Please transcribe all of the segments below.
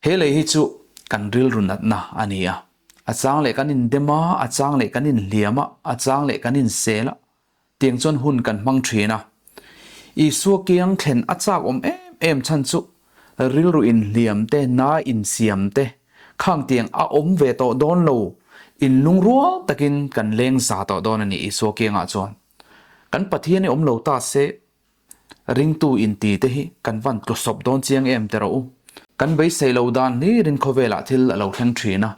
He lei hi chu kan rilru natna a ni a, a chang leh kan indem a, a chang leh kan inhliam a, a chang leh kan insel a, tiang chuan hun kan hmang thin a. Isua kiang thlen a chak awm em em chhan chu rilru inhliam te, na insiam te, khang tiang a awm ve tawh dawn lo, inlungrual takin kan leng za tawh dawn a ni Isua kiangah chuan. Kan Pathian hi awm lo ta se, Ringtu inti te hi kan van tlusawp dawn chiang em ti rawh u. Kan beisei lo dan hlirin khawvelah thil a lo thleng thin a.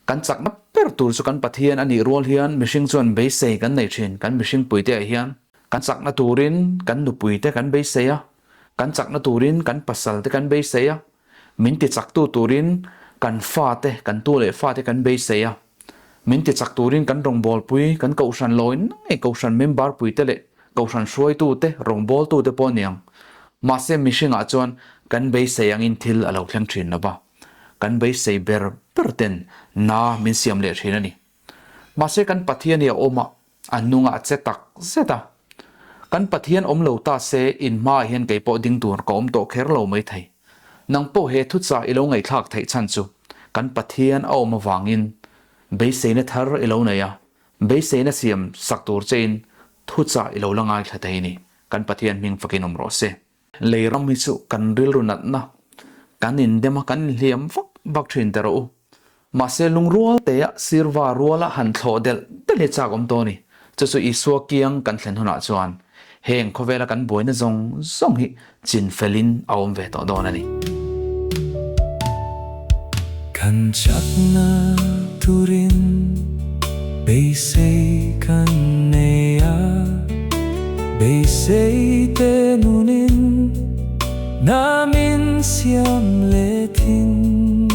Kan chakna ber tur chu kan Pathian a nih rual hian mihring chuan beisei kan nei thin. Kan mihring puite ah hian kan chakna turin kan nupui te kan beisei a, kan chakna turin kan pasal te kan beisei a, Min tichaktu turin kan fate, kan tu leh fate kan beisei a. Min tichak turin kan rawngbawlpui, kan kohhran lawi ngei kohhran member puite leh kohhran hruaitute, rawngbawltute pawh a ni ang. Mahse mihringah chuan kan beisei angin thil a lo thleng thin lo va. Kan beisei ber ber ten na min siam leh thin a ni. Mahse kan Pathian hi a awm a, a nungah a che tak zet a. Kan Pathian awm lo ta se in hmaah hian kei pawh ding tur ka awm tawh kher lo mai thei. Nang pawh he thuchah i lo ngaihthlak theih chhan chu kan Pathian a awm avangin beiseina thar i lo nei a, beiseina siam sak tur chein thuchah i lo la ngaithla thei ni. Kan Pathian hming fakin awm rawh se. Lei ram hi chu kan rilru natna, kan indem a, kan inhliam vak vak thin ta rawh u. Mahse lungrual teah sirva ruala han thlawh delh delh hi chak awm tawh a ni. Chu chu Isua kiang kan thlen hunah chuan heng khawvela kan buaina zawng zawng hi chin felin a awm ve tawh dawn a ni. Kan chakna turin beisei kan nei a, beisei te nunin na min siam leh thin.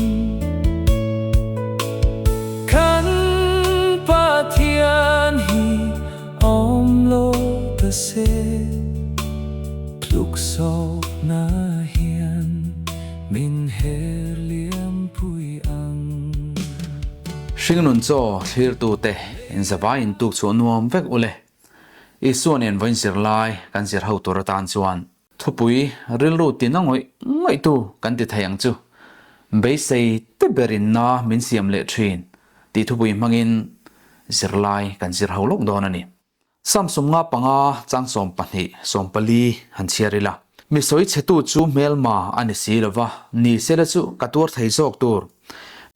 Kan Pathian hi awm lo ta se, tluk sawpna hian min her liam pui ang. Hringnun chaw thlirtute inzavaiin tuk chhuah nuam vek ule. Isua nen vawiin zirlai kan zir ho tur atan chuan thupui rilru tina ngawih ngawihtu kan ti thei ang chu. Beisei te berin na min siam leh thin tih thupui hmangin zirlai kan zir ho lawk dawn a ni. Sam 55 chang 12, 14 han chhiar ila. Mi sawi chhetu chu hmelma a ni si lova, ni sela chu ka tuar thei zawk tur.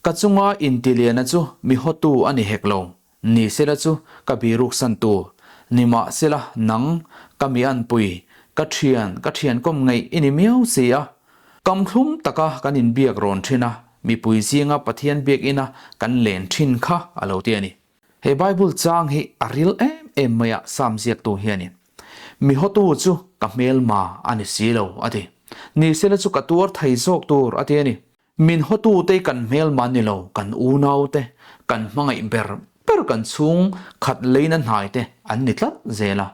Ka chunga intiliana chu mi hawtu a ni hek lo, ni sela chu ka biruk san tur. Nimahsela nang, ka mi anpui, ka thian, ka thiankawm ngeih i ni miau si a. Kam thlum taka kan inbiak rawn thin a, mipui zinga Pathian biakina kan len thin kha a lo ti a ni. He Bible chang hi a ril em em mai a Psalm ziaktu hianin, Mi hawtu chu ka hmelma a ni si lo, a ti. Nisela chu ka tuar thei zawk tur, a ti a ni. Min hawtute kan hmelma ni lo, kan unaute, kan hmangaih ber ber kan chhung khat leina hnaite an ni tlat zel a.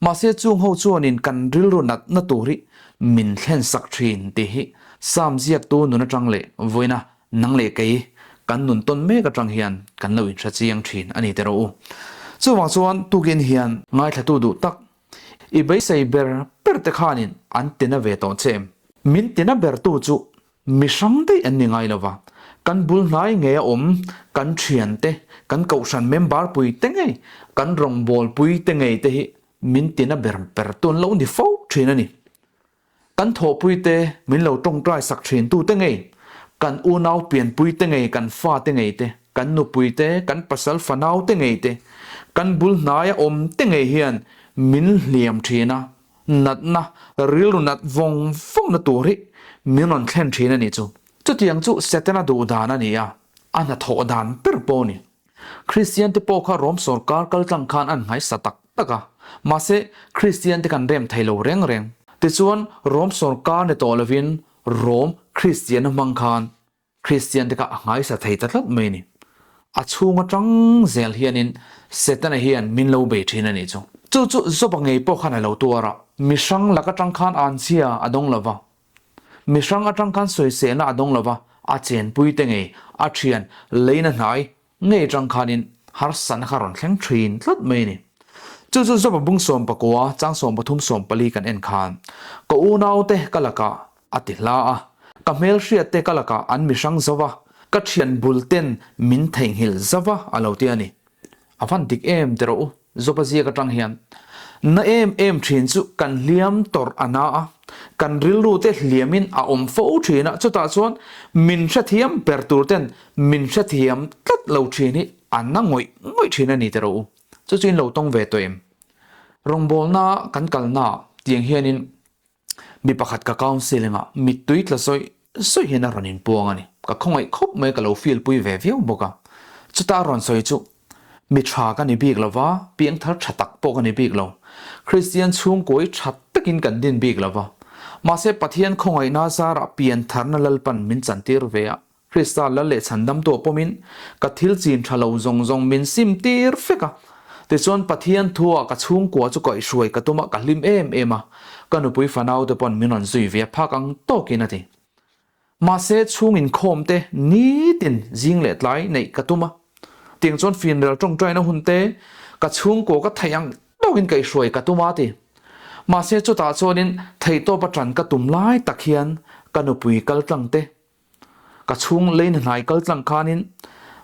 Mahse chung ho chuanin kan rilru natna tur hi min thlen sak thin tih hi Psalm ziaktu nun atang leh vawiina Nang leh kei kan nun tawn mek atang hian kan lo inhre chiang thin a ni teh rawh u. Chuvang chuan tukin hian ngaithlatu duh tak i beisei ber ber te khanin an tina ve tawh che em? Min tina bertu chu mi hrang daih an ni ngai lova, kan bul hnai ngei a awm kan thian te, kan kohhran member pui te ngei, kan rawngbawlpui te ngei te hi min tina ber bertu an lo ni fo thin a ni. Kan thawhpuite min lo tawngtai sak thintute ngei, kan unau pianpuite ngei, kan fate ngei te, kan nupuite, kan pasal fanaute ngei te, kan bul hnaia awmte ngei hian min hliam thin a, natna, rilru nat vawng vawngna tur hi min rawn thlen thin a nih chu. Chutiang chu Setana duh dan a ni a, a hnathawh dan ber pawh a ni. Kristiante pawh kha Rom sawrkar kaltlang khan an nghaisa tak tak a, mahse Kristiante kan rem thei lo reng reng. Tichuan Rom sawrkar ni tawh lovin Rom Kristianna hmang khan Kristiante kha a nghaisa thei ta tlat mai a ni. A chhung atang zel hianin Setana hian min lo bei thin a nih chu. Chu chu Joba ngei pawh khan a lo tuar a, mihrang lak atang khan anchhia a dawng lo va, Mihrang atang khan sawiselna a dawng lova, a chenpui te ngei, a thian, leina hnai ngei atang khanin harsatna kha rawn thleng thin tlat mai a ni. Chu chu Joba bung 19, chang 13 14 kan en khan, Ka unaute ka lakah a ti hla a. Ka hmelhriatte ka lakah an mi hrang zo va, ka thian bul ten min theihnghilh zo va a lo ti a ni. A van dik em ti rawh u, Joba ziak atang hian. Na em em thin chu kan hliam tawrh a na a, kan rilru te hliamin a awm fo thin a, chutah chuan min hrethiam ber tur ten min hrethiam tlat lo thin hi a na ngawih ngawih thin a ni ti rawh u. Chu chu in lo tawng ve tawh em? Rawngbawlna kan kalna tiang hianin Mi pakhat ka counselling ah mittui tla zawih zawih hian a rawn inpuang a ni. Ka khawngaih khawp mai ka lo feel pui ve viau bawk a. Chuta a rawn sawi chu, Mi tha ka ni bik lo va, piangthar tha tak pawh ka ni bik lo. Kristian chhungkuai tha takin kan din bik lo va. Mahse Pathian khawngaihna zarah piantharna Lalpan min chantir ve a, Krista lal leh chhandamtu a pawmin ka thil chin tha lo zawng zawng min sim tir fek a. Tichuan Pathian thua ka chhungkua chu kaihhruai ka tum a, ka hlim em em a, ka nupui fanaute pawn min rawn zui ve a phak ang tawkin a ti. Mahse chhung inkhawm te nitin zing leh tlai neih ka tum a. Tiang chuan finrel tawngtaina hun te ka chhungkua ka theih ang tawkin kaihhruai ka tum a ti. Mahse chutah chuanin theihtawp a tan ka tum lai tak hian ka nupui kaltlang te Ka chhung leina hnai kal tlang khanin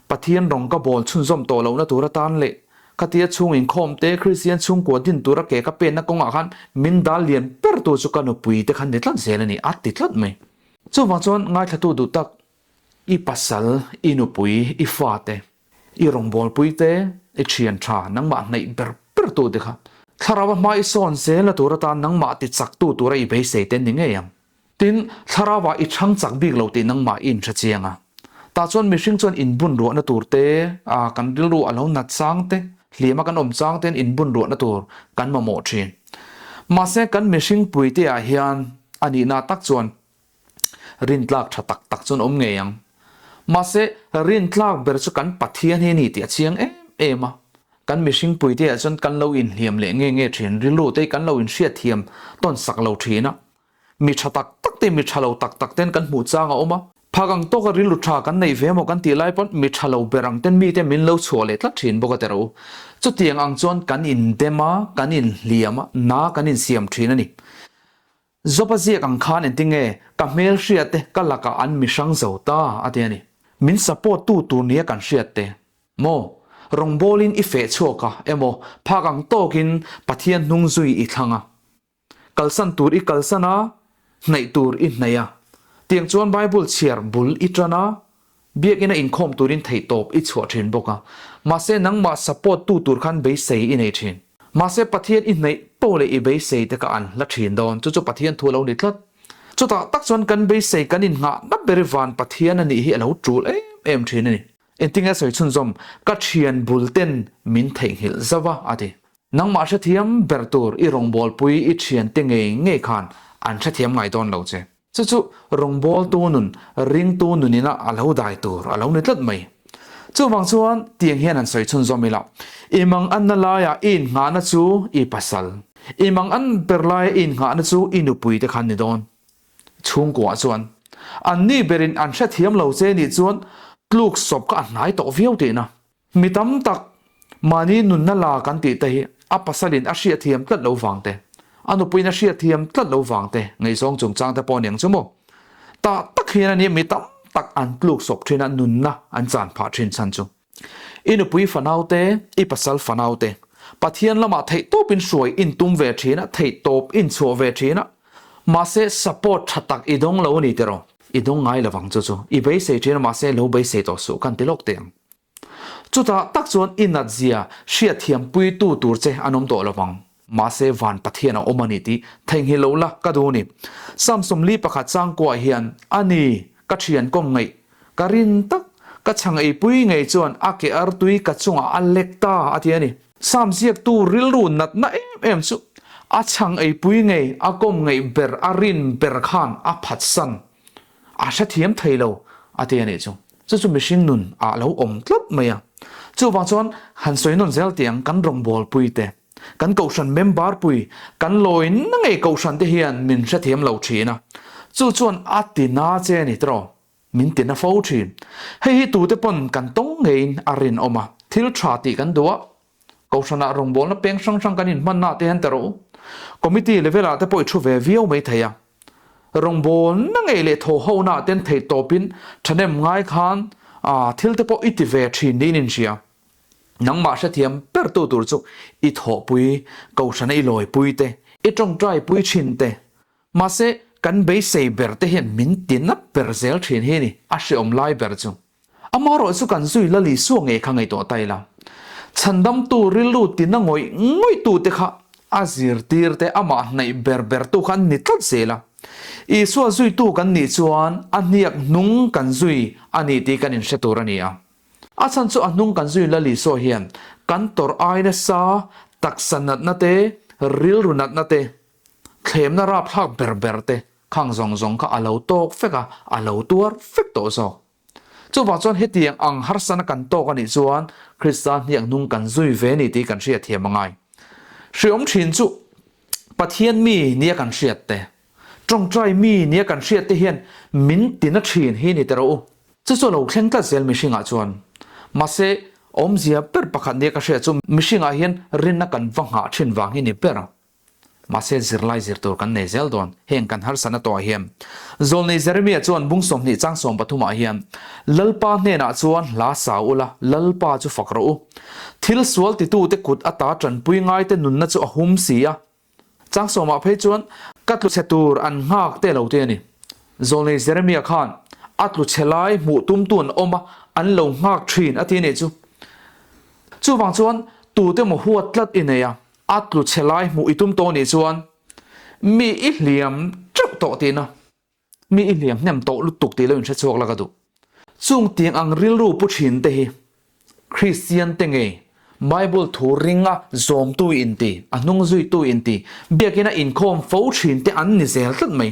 Pathian rawng ka bawl chhunzawm tawh lohna tur atan leh khatia chhung inkhawm te Kristian chhungkua din tura ke ka penna kawngah khan min dal lian ber tu chu ka nupui te khan ni tlat zel a ni, a ti tlat mai. Chuvang chuan ngaithlatu duh tak, i pasal, i nupui, i fate, i rawngbawlpui te, i thian tha, nangmah hnaih ber ber tu te kha thlarau a hma i sawn zelna tur atan nangmah ti chaktu tura i beisei te ni ngei ang. Tin, thlarauah i chhang chak bik lo tih nangmah i inhre chiang a. Tah chuan mihring chuan inbun ruahna tur te, a kan rilru a lo nat chang te, hliam a kan awm chang ten inbun ruahna tur kan mamawh thin. Mahse, kan mihring puite ah hian a nihna tak chuan rintlak tha tak tak chuan awm ngei ang. Mahse, rintlak ber chu kan Pathian hi a ni tih a chiang em em a. Kan mihring puite ah chuan kan lo inhliam leh nge nge thin, rilru te hi kan lo inhriatthiam tawn sak lo thin a. Mi tha tak tak te, mi tha lo tak tak ten kan hmuh chang a awm a. Phak ang tawka rilru tha kan neih ve emaw kan tih lai pawn mi tha lo ber ang ten mite min lo chhuah leh tlat thin bawk a ti ro. Chutiang ang chuan kan indem a, kan inhliam a, na kan insiam thin a ni. Job a ziak ang khan engtinge ka hmelhriat te ka lakah an mi hrang zo ta a ti a ni. Min support tu tur nia kan hriat te maw? Rawngbawlin i feh chhuak a emaw phak ang tawkin Pathian hnung zui i thlang a. Kalsan tur i kalsan a, hnaih tur i hnaih a. Tiang chuan Bible chhiar bul i tan a, biakina inkhawm turin theihtawp i chhuah thin bawk a. Mahse nangmah support tu tur khan beisei i nei thin. Mahse Pathian i hnaih poh leh i beisei te kha an hla thin dawn, chu chu Pathian thu a lo ni tlat. Chutah tak chuan kan beisei kan innghahna ber i van Pathian a nih hi a lo tul em em thin a ni. Engtinge sawi chhunzawm, ka thian bul ten min theihnghilh zauh a, a ti. Nangmah hrethiam ber tur i rawngbawlpui i thiante ngei ngei khan an hrethiam ngai dawn lo che. Chu chu rawngbawltu nun, ringtu nunina a lo dai tur a lo ni tlat mai. Chuvang chuan tiang hian han sawi chhunzawm ila, i mang anna laia i innghahna chu i pasal, i mang an ber laia i innghahna chu i nupui te khan ni dawn. Chhungkuah chuan anni berin an hrethiam lo che nih chuan tluk sawp kha a hnai tawh viau tihna. Mi tam tak mahni nunna la kan tih te hi a pasalin a hriatthiam tlat lo vang te, a nupuiin a hriatthiam tlat lo vang te, ngaihzawng chungchang te pawh a niang chu maw? Tah tak hian a nia mi tam tak an tluk sawp thin a, nunna an chan phah thin chhan chu. I nupui fanau te, i pasal fanau te, Pathian lamah theihtawpin hruai in tum ve thin a, theihtawp in chhuah ve thin a, mahse support tha tak i dawng lo a ni tiraw? I dawng ngai lovang chu chu i beisei thin a, mahse lo beisei tawh suh kan ti lawk teh ang. Chutah tak chuan i natzia hriatthiampuitu tur che an awm tawh lo vang. Mahse van Pathian a awm a ni tih theihnghilh lo la ka duh a ni. Sam 41 changkuah hian a ni ka thian kawm ngaih ka rin tak ka chhang eipui ngei chuan a ke artui ka chungah a lek ta a ti a ni. Sam ziaktu rilru natna em em chu a chhang eipui ngei a kawm ngaih ber a rin ber khan a phatsan A hrethiam thei lo a ti a nih chu. Chu chu mihring nun ah lo awm tlat mai a. Chuvang chuan han sawi nawn zel tiang kan rawngbawlpui te, kan kohhran member pui, kan lawi na ngei kohhran te hian min hrethiam lo thin a. Chu chuan a ti na che a ni tiraw? Min ti na fo thin. Hei hi tute pawn kan tawng ngeiin a rinawm a, thil tha tih kan duh a, Kohhranah rawngbawlna peng hrang hrang kan inhmanna te hian ta rawh u. Committee level ah te pawh i thu ve viau mai thei a. Rawngbawlna ngei leh thaw hona ah ten theih tawpin thahnem ngai khan thil te pawh i ti ve thin niin in hria. Nangmah hrethiam ber tu tur chu i thawhpui, kohhrana i lawipui te, i tawngtai pui thin te. Mahse, kan beisei ber te hian min ti nat ber zel thin hi ni, a hreawm lai ber chu. Amaherawh chu kan zui Lal Isua ngei kha ngaihtuah ta ila. Chhandamtu rilru tina ngawih ngawih tute kha a zirtir te amah hnaih ber ber tu kha an ni tlat zel a. Isua zuitu kan nih chuan a hniak hnung kan zui a ni tih kan inhre tur a ni a. A chhan chu a hnung kan zui Lal Isua hian kan tawrh ai nasa taksa natna te, rilru natna te, thlemna rapthlak ber ber te khang zawng zawng kha a lo tawk vek a, a lo tuar vek tawh zawk. Chuvang chuan hetiang ang harsana kan tawk a nih chuan Krista hniak hnung kan zui ve ni tih kan hriat thiam a ngai. Hriawm thin chu Pathian mi nia kan hriat te, tawngtai mi nia kan hriat te hian min tina thin hi ni teh rawh u. Chu chu a lo thleng tlat zel mihringah chuan. Mahse, awmzia ber pakhat nia ka hriat chu mihringah hian rinna kan va nghah thin vang hi ni ber a. Mahse, zirlai zir tur kan nei zel dawn. Heng kan harsatna tawhah hian Zawlnei Jeremia chuan bung 20 chang 13 ah hian, Lalpa hnenah chuan hla sa ula, Lalpa chu fak rawh u. Thil sual titute kut ata tanpui ngaite nunna chu a hum si a. Chang sawmah phei chuan, Ka tlu chhe tur an nghak te lo ti a ni. Zawlnei Jeremia khan a tlu chhe lai hmuh tumtu an awm a, an lo nghak thin a ti a nih chu. Chuvang chuan tute maw huat tlat i nei a, A tlu chhe lai hmuh i tum tawh nih chuan mi i hliam teuh tawh tihna, mi i hliam hnem tawh lutuk tih lo inhre chhuak la ka duh. Chung tiang ang rilru pu thin te hi Kristian te ngei Bible thu ringa zawmtu inti, a hnung zuitu inti, biakina inkhawm fo thin te an ni zel tlat mai.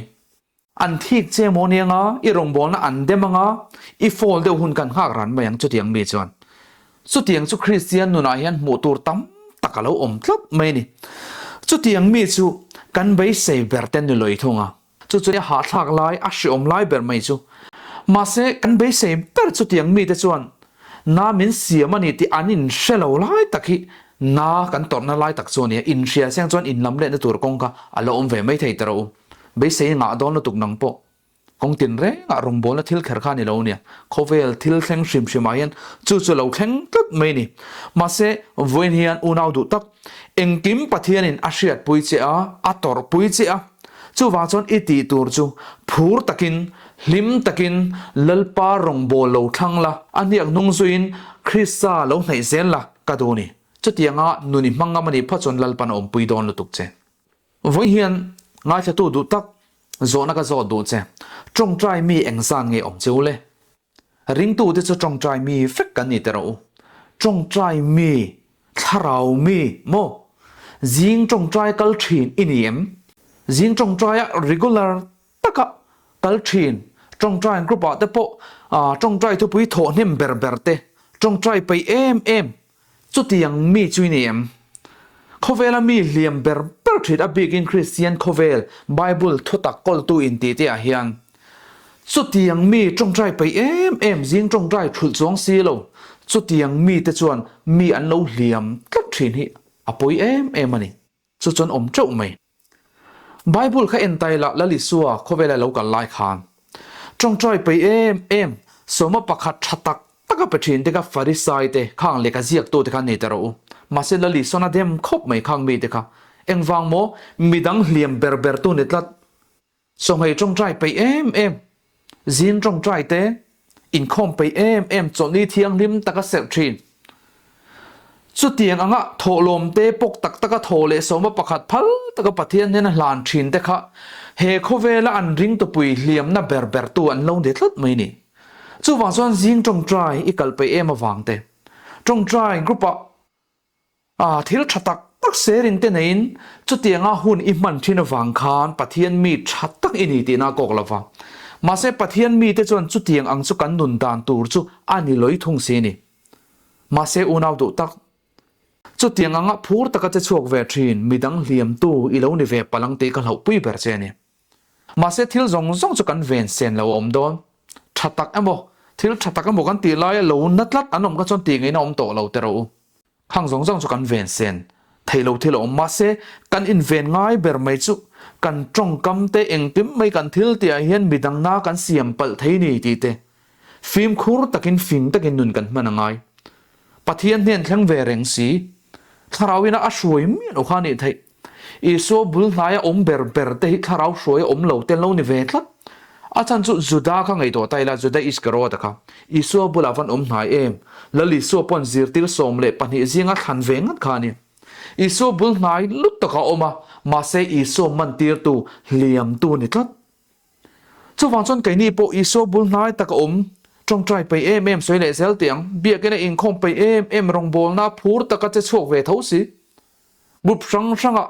An thik che maw nia nga, i rawngbawlna an dem anga, i fall deuh hun kan nghak ran mai ang chutiang mi chuan. Chutiang chu Kristian nunah hian hmuh tur tam tak a lo awm tlat mai a ni. Chutiang mi chu kan beisei ber te ni lawih thung a, chu chu a hahthlak lai, a hreawm lai ber mai chu. Mahse, kan beisei ber chutiang mite chuan na min siam a ni tih an inhre lo lai tak hi na kan tawrhna lai tak chu a ni a, inhria siang chuan inlam lehna tur kawng kha a lo awm ve mai thei ta rawh u. Beisei ngah dawn lutuk nang pawh kawng tin rengah rawngbawlna thil kher kha a ni lo nia. Khawvel thil thleng hrim hrimah hian chu chu lo thleng tlat mai a ni. Mahse, vawiin hian unau duh tak, engkim Pathianin a hriatpui che a, a tawrhpui che a. Chuvang chuan i tih tur chu phur takin, hlim takin Lalpa rawngbâwl lo thlang la, a hniak hnung zuiin Krista lo hnaih zel la ka duh a ni. Chutianga nun i hmang ngam a nih phawt chuan Lalpan a awmpui dawn lutuk che. Vawi hian ngaithlatu duh tak zawhna ka zawt duh che. Tawngtai mi engzan nge awm che u le? Ringtute chu tawngtai mi vek kan ni teh rawh u. Tawngtai mi, thlarau mi maw? Zing tawngtai kal thin i ni em? Zing tawngtaia regular taka kal thin, tawngtai group ah te pawh tawngtai thupui thawh hnem ber ber te, tawngtai peih em em Chutiang mi chu i ni em? Khawvela mi hliam ber ber ṭhit a bikin Kristian khawvel Bible thutak kawltu inti te ah hian chutiang mi ṭawngṭai peih em em zing ṭawngṭai ṭhulh chuang si lo chutiang mite chuan mi an lo hliam tlat ṭhin hi a pawi em em a ni. Chu chuan awm teuh mai. Bible kha en tai la Lal Isua khawvela lo kal lai khan tawngtai peih em em sawma pakhat tha tak tak a pe thin te kha Farisai te khang lehkha ziaktu te kha nei ta rawh u. Mahse Lal Isuan a dem khawp mai khang mi te kha engvang maw midang hliam ber ber tu ni tlat. Chawhmeh tawngtai peih em em, zing tawngtai te, inkhawm peih em em chawlhni thianghlim taka serh thin. Chutiang anga thawhlawm te pawk tak taka thaw leh sawma pakhat phal taka Pathian hnena hlan thin te kha he khawvela an ringtupui hliamna ber bertu an lo ni tlat mai ni. Chuvang chuan zing tawngtai i kal peih em avang te, tawngtai group-ah A, thil tha tak tak serin te neiin chutianga hun i hman thin avang khan Pathian mi tha tak i ni tihna a kawk lo va. Mahse Pathian mite chuan chutiang ang chu kan nun dan tur chu a ni lawih thung si ni. Mahse unau duh tak, chutiang anga phur taka che chhuak ve thin midang hliamtu i lo ni ve palang tih ka hlauhpui ber che a ni. Mahse thil zawng zawng chu kan ven sen lo a awm dawn. Tha tak emaw, thil tha tak emaw kan tih laia lo na tlat an awm kha chuan tih ngaihna awm tawh lo teh rawh u. Khang zawng zawng chu kan ven sen theih lo thil a awm. Mahse kan inven ngai ber mai chu. Kan tawngkam te engkim mai kan thil tihah hian midang na kan siam palh thei ni tih te fimkhur takin fing takin nun kan hman a ngai. Pathian hnen thleng ve reng si, thlarau ina a hruai miah lo kha a nih theih. Isua bul hnaia awm ber ber te hi thlarau hruai a awm lo te an lo ni ve tlat. A chhan chu Juda kha ngaihtuah ta ila, Juda Iskariota kha Isua bulah van awm hnai em? Lal Isua paw'n zirtir 12 zinga thlan ve ngat kha a ni. Isua bul hnai lut takah a awm a, mahse Isua mantirtu, hliamtu a ni tlat. Chuvang chuan keini pawh Isua bul hnai taka awm, tawngtai peih em em sawi leh zel teh ang, biakina inkhawm peih em em rawngbawlna phur taka che chhuak ve tho si. Group hrang hrangah,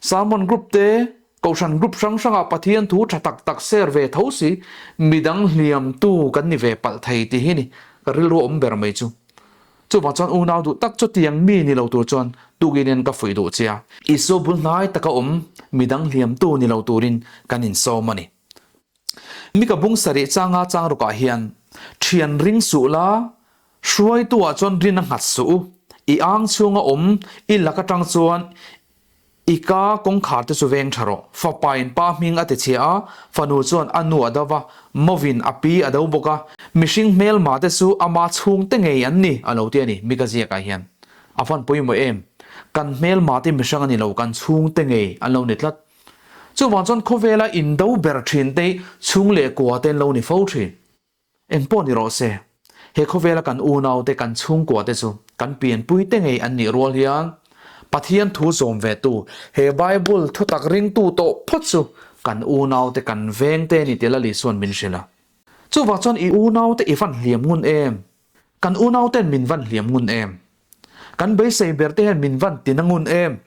sermon group te, kohhran group hrang hrangah Pathian thu tha tak tak share ve tho si, midang hliamtu kan ni ve palh thei tih hi ni ka rilru awm ber mai chu. Chuvang chuan unau duh tak chutiang mi ni lo tur chuan tukin in ka fuih duh che a. Isua bul hnai taka awm midang hliamtu ni lo turin kan insawm a ni. Mika bung sarih changa chang rukah hian thian ring suh la, hruaituah chuan rin a nghat suh u, i ang chhunga awm i lak atang chuan I ka kawngkhar te chu veng tha rawh. Fapa in pa hming a ti chhia a, fanu chuan a nu a do va, Mawin a pi a do bawk a. Mihring hmelma te chu ama chhungte ngei an ni, a lo ti a ni, Mika ziakah hian. A van pawimawh em? Kan hmelma te mihrang a ni lo, kan chhungte ngei an lo ni tlat. Chuvang chuan khawvela indo ber thin te hi chhung leh kua te an lo ni fo thin. Eng pawh ni rawh se, he khawvela kan unaute, kan chhungkuate chu kan pianpuite ngei an nih rual hian Pathian thu zawm ve tu, he Bible thutak ringtu tawh phawt chu kan unaute, kan vengte a ni tih Lal Isua'n min hrilh a. Chuvang chuan i unaute i van hliam ngun em? Kan unauten min van hliam ngun em? Kan beisei ber te hian min van tina ngun em?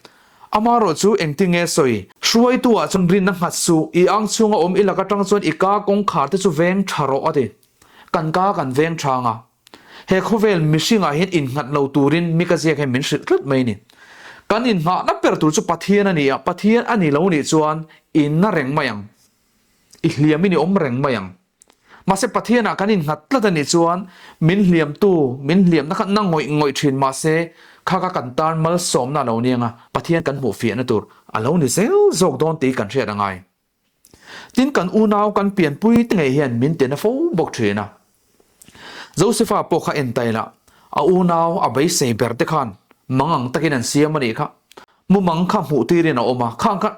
Amaherawh chu engtinge sawi? Hruaitu ah chuan rinna nghat suh, i ang chhunga awm i lak atang chuan i ka kawngkhar te chu veng tha rawh a ti. Kan ka kan veng tha anga. He khawvel mihring ah hian innghat lo turin mi ka ziak hian min hrilh tlat mai ni. Kan innghahna ber tur chu Pathian a ni a, Pathian a ni lo nih chuan i na reng mai ang. I hliam in i awm reng mai ang. Mahse Pathianah kan innghat tlat a nih chuan min hliamtu, min hliamna kha na ngawih ngawih thin mahse kha kha kan tan malsawmna a lo ni anga Pathian kan hmuh fiahna tur a lo ni zel zawk dawn tih kan hriat a ngai. Tin kan unau kan pianpui te ngei hian min tena fo bawk thin a. Josefa pawh kha en taila a unau a beisei ber te khan mangang takin an siam a nih kha. Mumang kha hmuh tirin a awm a, khang kha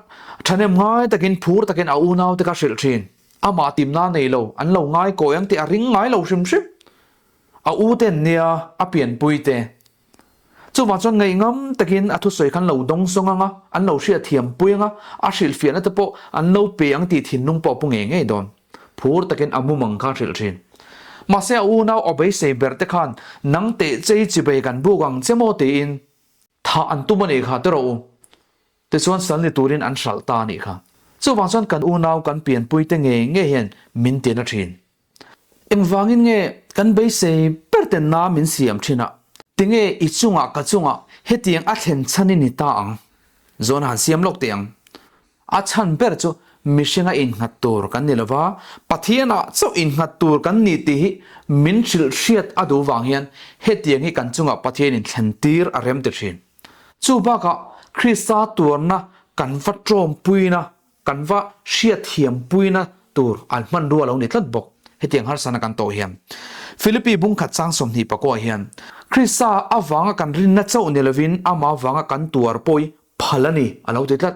thahnem ngai takin phur takin a unau te kha hrilh thin. Amah timna nei lo, an lo ngai kawi ang tih a ring ngai lo hrim hrim. A u ten nia a pianpui te. Chuvang chuan ngaihngam takin a thusawi kha an lo dawng sawng ang a, an lo hriatthiam pui ang a, a hrilhfiahna te pawh an lo pe ang tih thinlung pawh a pu ngei ngei dawn. Phur takin a mumang kha a hrilh thin. Mahse a unau a beisei ber te khan nang teh chei chibei kan buk ang che maw tiin thah an tum a nih kha ti rawh u. Tichuan sal ni turin an hralh ta a nih kha. Chuvang chuan kan unau kan pianpui te ngei ngei hian min ti na thin. Engvangin nge kan beisei ber ten na min siam thin a? Tinge i chungah ka chungah hetiang a thlen chhan i ni ta ang? Zawn a han siam lawk teh ang. A chhan ber chu mihringa innghat tur kan ni lova, Pathianah chauh innghat tur kan ni tih hi min hrilh hriat a duh vang hian hetiang hi kan chungah Pathianin thlen tir a rem ti thin. Chu bakah Krista tuarna kan va tawmpuina, kan va hriatthiampuina tur an hmanrua lo ni tlat bawk. Hetiang harsana kan tawh hian Philippi bungkhat chang 20 pakua hian Krista avanga kan rinna chauh ni lovin amah avanga kan tuar pawh hi phal a ni a lo ti tlat.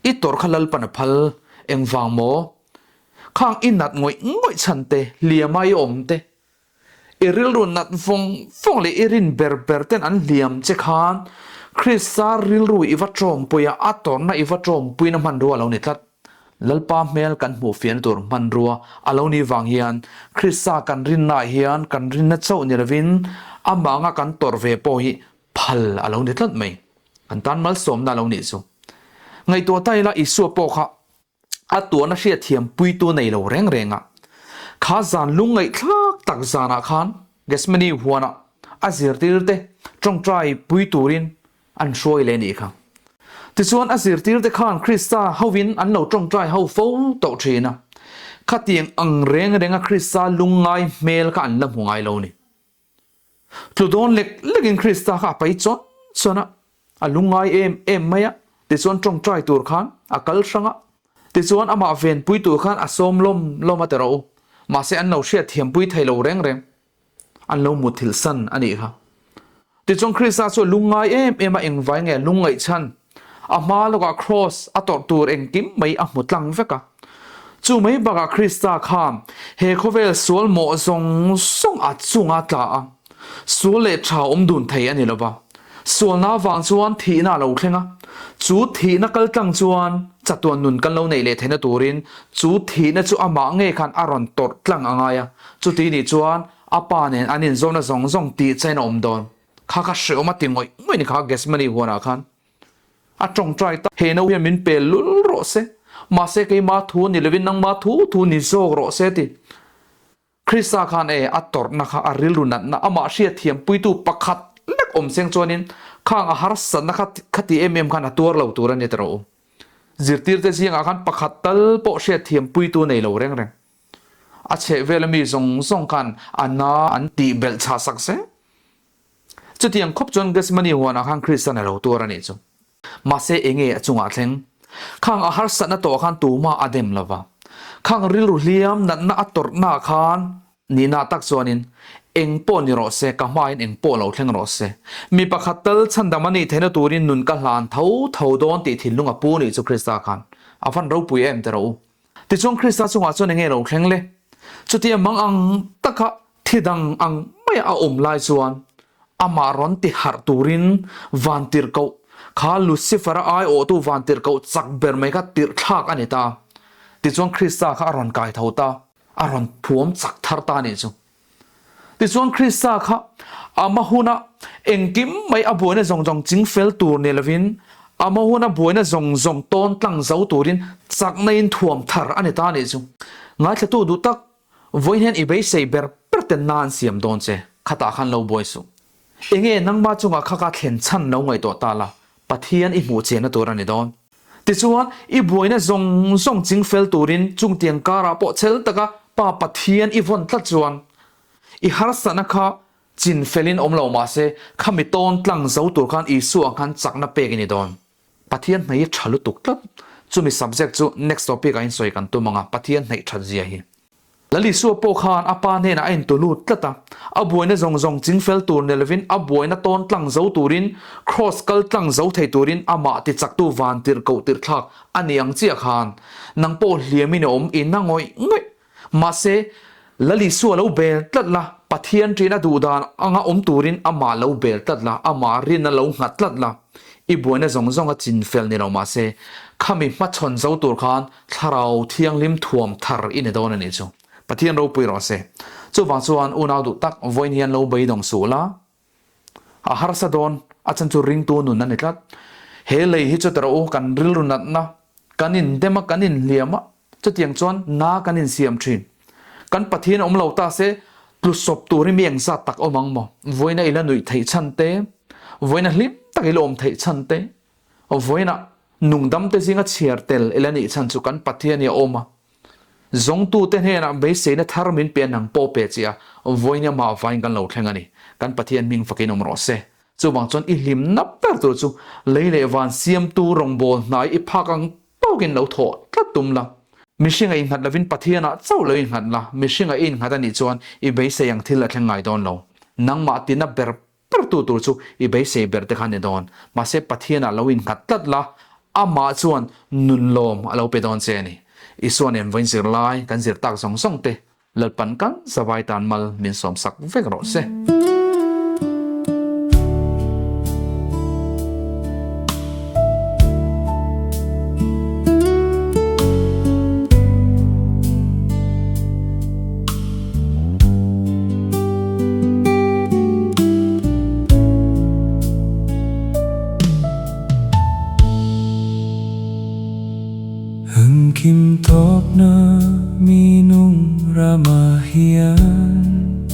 I tawrh kha Lalpan a phal engvang maw? Khang i nat ngawih ngawih chhan te, hliama i awm te, I rilru nat vawng vawng leh i rin ber ber ten an hliam che khan Krista rilru i va tawmpui a, a tawrhna i va tawmpuina hmanrua a lo ni tlat. Lalpa hmel kan hmuh fiahna tur hmanrua a lo nih vang hian Krista kan rinnaah hian kan rinna chauh ni lovin amah anga kan tawrh ve pawh hi phal a lo ni tlat mai. Kan tan malsawmna a lo nih chu. Ngaihtuah ta ila Isua pawh kha A tuahna hriatthiam puitu nei lo reng reng a. Kha zan lungngaihthlak tak zanah khan Gethsemane huanah a zirtirte tawngtai pui turin an hruai leh nih kha. Tichuan a zirtirte khan Krista hovin an lo tawngtai ho fo tawh thin a. Khatiang ang reng renga Krista lungngai hmel kha an la hmu ngai lo ni. Tlu dawn lek lekin Krista kha a pai chawn chawn a, a lungngai em em mai a. Tichuan tawngtai tur khan a kal hrang a, tichuan amah venpui tur khan a sawm lawm lawm a ti rawh u. Mahse an lo hriatthiampui thei lo reng reng. An lo muthilh san a nih kha. Tichuan Krista chu a lungngai em em a, engvai nge a lungngaih chhan? A hma lawkah kraws a tawrh tur engkim mai a hmu tlang vek a. Chu mai bakah Krista khan he khawvel sual mawh zawng zawng a chunga tla a, sual leh tha awm dun thei a ni lo va. Sualna avang chuan thihna a lo thleng a, chu thihna kal tlang chuan chatuan nun kan lo neih leh theihna turin chu thihna chu amah ngei khan a rawn tawrh tlang a ngai a, chuti nih chuan a pa nen an inzawmna zawng zawng tih chain a awm dawn. Kha kha hreawm a ti ngawih ngawih ni kha Gethsemane huanah khan a tawngtai ta. He no hian min pel lul rawh se, mahse keima thu ni lovin nangma thu thu ni zawk rawh se ti. Krista khan e a tawrhna kha a rilru natna amah hriatthiam puitu pakhat lek awm seng chuanin khang a harsatna kha khati em em khan a tuar lo tur a ni ta rawh u. Zirtirte zingah khan pakhat tal pawh hriatthiam puitu nei lo reng reng. A chhehvel ami zawng zawng khan a na an tih belh chhah sak zel. Chutiang khawp chuan Gethsemane huanah khan Krista'n a lo tuar a nih chu. Mahse enge a chungah thleng? Khang a harsatna tawh khan tumah a dem lova. Khang rilru hliam natna a tawrhna khan nihna tak chuanin eng pawh ni rawh se, ka hmain eng pawh lo thleng rawh se. Mi pakhat tal chhandam a nih theihna turin nun ka hlan tho tho dawn tih thinlung a pu nih chu Krista khan a van ropui em ti rawh u. Tichuan Krista chungah chuan enge lo thleng le? Chutia mang ang taka thi dang ang maia a awm lai chuan Amah rawn ti harh turin vantirhkoh kha Lucifer-a aiawhtu vantirhkoh chak ber mai kha tirh thlak a ni ta. Tichuan Krista kha a rawn kai tho ta, a rawn thuam chak thar ta a nih chu. Tichuan Krista kha ama huna engkim mai a buaina zawng zawng ching fel tur ni lovin ama huna buaina zawng zawng tawn tlang zo turin chakna in thuam thar a ni ta a nih chu. Ngaithlatu duh tak Vawiin hian i beisei ber ber ten na an siam dawn che, khatah khan lo buai suh. Enge nangma chungah kha ka thlen chhan lo ngaihtuah ta la, Pathian i hmuh chena tur a ni dawn. Tichuan, i buaina zawng zawng ching fel turin chungtiang karah pawh chhel taka Pa Pathian i vawn tlat chuan, i harsatna kha chin felin awm lo mahse, khami tawn tlang zo tur khan Isua ang khan chakna pek i ni dawn. Pathian hnaih hi tha lutuk tlat. Chumi subject chu next topic ah in sawi kan tum ang a, Pathian hnaih that zia hi. Lal Isua pawh khan a pa hnenah a intu lut tlat a, a buaina zawng zawng ching fel tur ni lovin a buaina tawn tlang zo turin, cross kal tlang zo thei turin amah tichaktu van tirh koh tirh thlak a ni ang chiah khan nang pawh hliamin i awm i na ngawih ngawih. Mahse, Lal Isua lo bel tlat la, Pathian ṭin a duh dan anga awm turin amah lo bel tlat la, amah rinna lo nghat tlat la, i buaina zawng zawng a chin fel ni lo mahse, khami hmachhawn zo tur khan Thlarau Thianghlim thuam thar i ni dawn a nih chu. Pathian ropui rawh se. Chuvang chuan unau duh tak vawiin hian lo beidawng suh la, A harsa dawn, a chan chu ringtu nun a ni tlat. He lei hi chu tawrh u, kan rilru natna, kan indem a, kan inhliam a, chutiang chuan na kan insiam thin. Kan Pathian awm lo ta se, tlusawp tur hi mi engzat tak awm ang maw? Vawiina i la nuih theih chhan te, vawiina hlim tak i la awm theih chhan te, vawiina nungdam te zinga chhiar tel i la nih chhan chu kan Pathian hi a awm a. Zawngtute hnenah beiseina thar min pe nang pawh pe che a, vawiin amah vain kan lo thleng a ni. Kan Pathian hming fakin awm rawh se. Chuvang chuan i hlimna ber tur chu lei leh van siamtu rawngbâwl hnai i phak ang tawkin lo thawh tlat tum la. Mihringa innghat lovin Pathianah chauh lo innghat la, mihringa i innghat a nih chuan i beisei ang thil a thleng ngai dawn lo. Nangmah tina ber Pertu tur chu i beisei ber te kha ni dawn. Mahse Pathianah lo innghat tlat la, amah chuan nun lawm a lo pe dawn che a ni. Isua nen vawiin zir lai kan zir tak zawng zawng te Lalpan kan zavai tan mal min sawmsak vek rawh se. Engkim tawpna minung ramah hian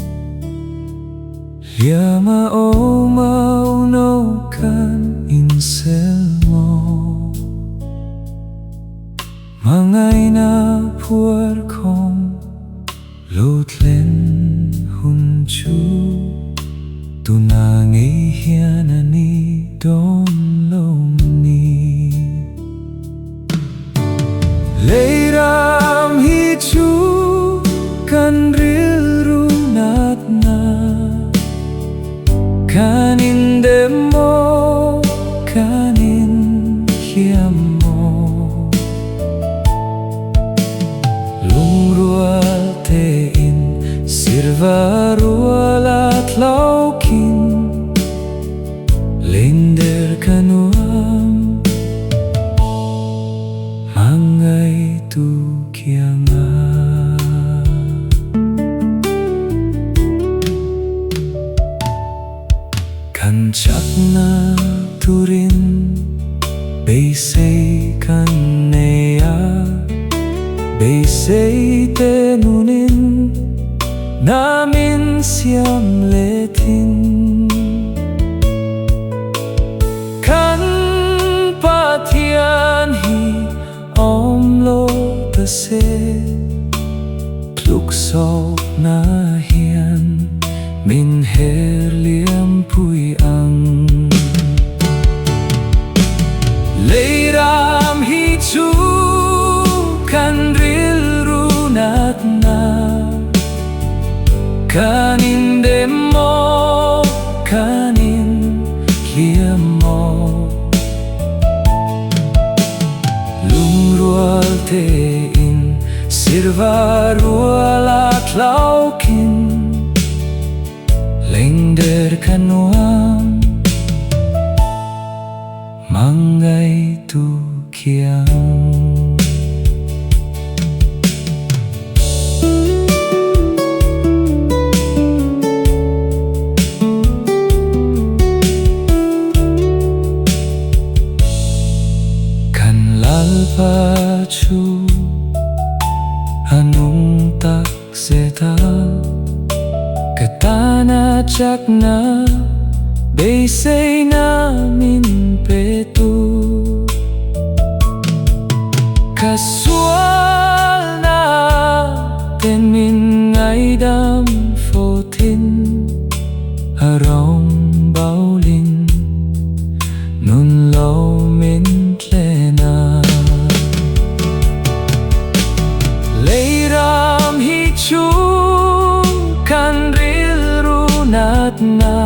Hliam a awm a uno kan insel maw? Hmangaihna phuar khawm Lo thlen hun chu tuna ngei hian a ni dawn lo ni. Sirva ruala tlaukin Lengder ka nuam Hmangaihtu kiangah. Kan chakna turin beisei kan nei a, beisei te nunin na min siam leh thin. Kan Pathian hi awm lo ta se, tluksawpna hian min her liampui ang. Leiram hi chu kan rilru natna, kan indem maw, kan inhliam maw. Lungrual tein sirva ruala tlaukin Lengder ka nuam Hmangaihtu kiang. Kan Lalpa chu a nung tak zet a, ka tana chakna beiseina min pe tu. Ka sualna ten min ngaidam fawtin, a rawngbawlin nun lo min tlen a. Leiram hi chu kan rilru natna,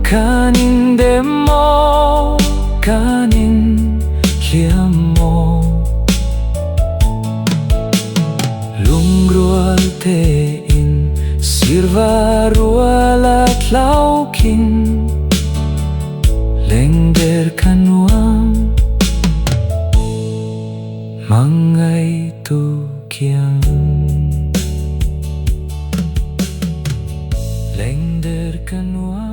kan indem maw, kan inhliam maw. Lungrual tein sirva ruala tlaukin Lengder ka nuam Hmangaihtu kiang. Lengder ka nuam.